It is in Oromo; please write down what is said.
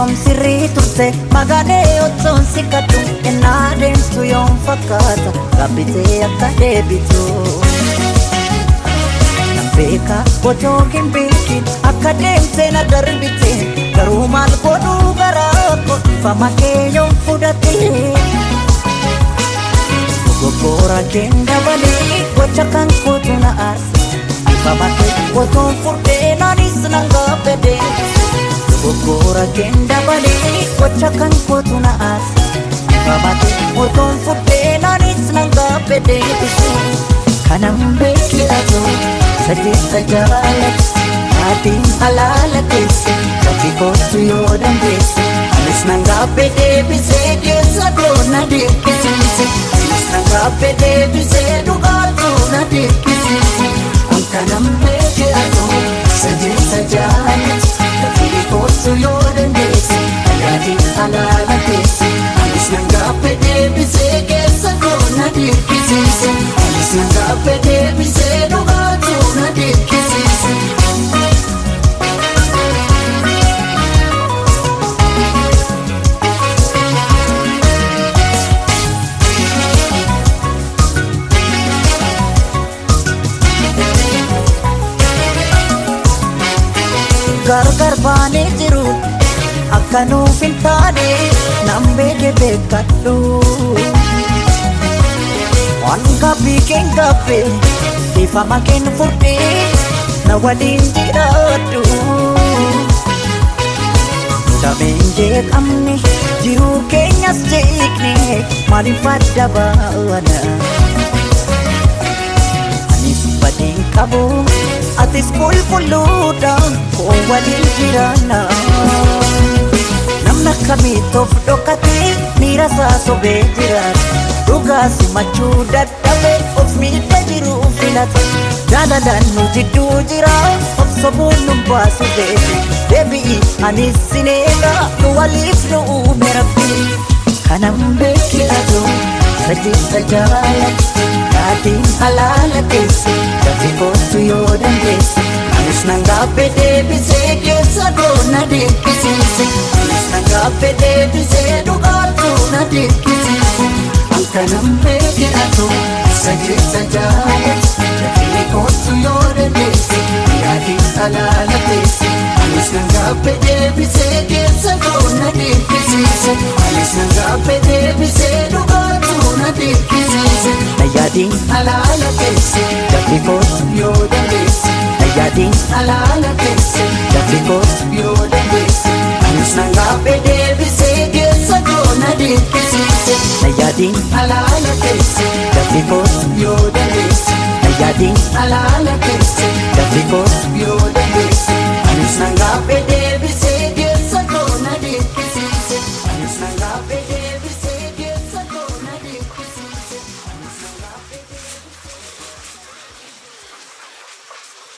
Yoom sirrii turte magaalee otoon si kadhu ennaa deemtu yoom fakkaata gaabbitee akka deebitu. Nan beeka otoo hin beekin akka deemte na darbite garuu maal godhuu garaa koo dhiifama kee yoom fudhate. Dogoggora keen dabalee gocha kan kootu na aarse dhiifama kee otoon fudhee naanis nan gaabbate. Dogoggora keen dabalee gocha kan kootu na aarse dhiifama kee otoon fudhee naanis nan gaabbe deebise. Kanan beeki atoo sadeessa jaalatu Maatiin halaala teesse Dafii kootu yoo dandeesse Anis nan gaabbe deebisee keessa koo na dirqisiise Anis nan gaabbe deebisee dhugaatu na dirqisiise An kanan beeki atoo sadeessa jaalatu Dafii kootu yoo dandeesse Maatiin halaala teesse Anis nan gaabbe deebisee keessa koo na dirqisiise Anis nan gaabbe deebisee dhugaatu na dirqisiise. Gargar baanee jiru akka nuuf hin taane nan beeke beekadhu. Waan gaaffii keen gaaffe dhiifama keen fudhee na waliin jiraadhu. Dameen jeeqamne jiruu keenyas jeeqne maaliif adda baana? Anis badeen qabu atis qulqulluudha koo waliin jiraanna. Namni akkamitti of dhokatee miira isaa sobee jiraata. Dhugaa simachuu dadhabee of miidha jiruu filata. Jaalalaan nu jidduu jira of sobuun nu baasu beeku. Deebi'i anis sin eega nu waliif nu uume Rabbi. Kanan beeki atoo sadeessa jaalatu Maatiin halaala teesse dafii kootu yoo dandeesse Anis nan gaabbe deebisee keessa koo na dirqisiise Anis nan gaabbe deebisee dhugaatu na dirqisiise An kanan beeki atoo sadeessa jaalatu dafii kootu yoo dandeesse Maatiin halaala teesse Anis nan gaabbe deebisee keessa koo na dirqisiise Anis nan gaabbe deebisee dhugaatu na dirqisiise Nayyaadiin halaala teesse dafii kootu yoo dandeesse Nayyaadiin halaala teesse dafii kootu yoo dandeesse Anis nan gaabbe deebisee keessa koo na dirqisiise Nayyaadiin halaala teesse dafii kootu yoo dandeesse Nayyaadiin halaala teesse dafii kootu yoo dandeesse.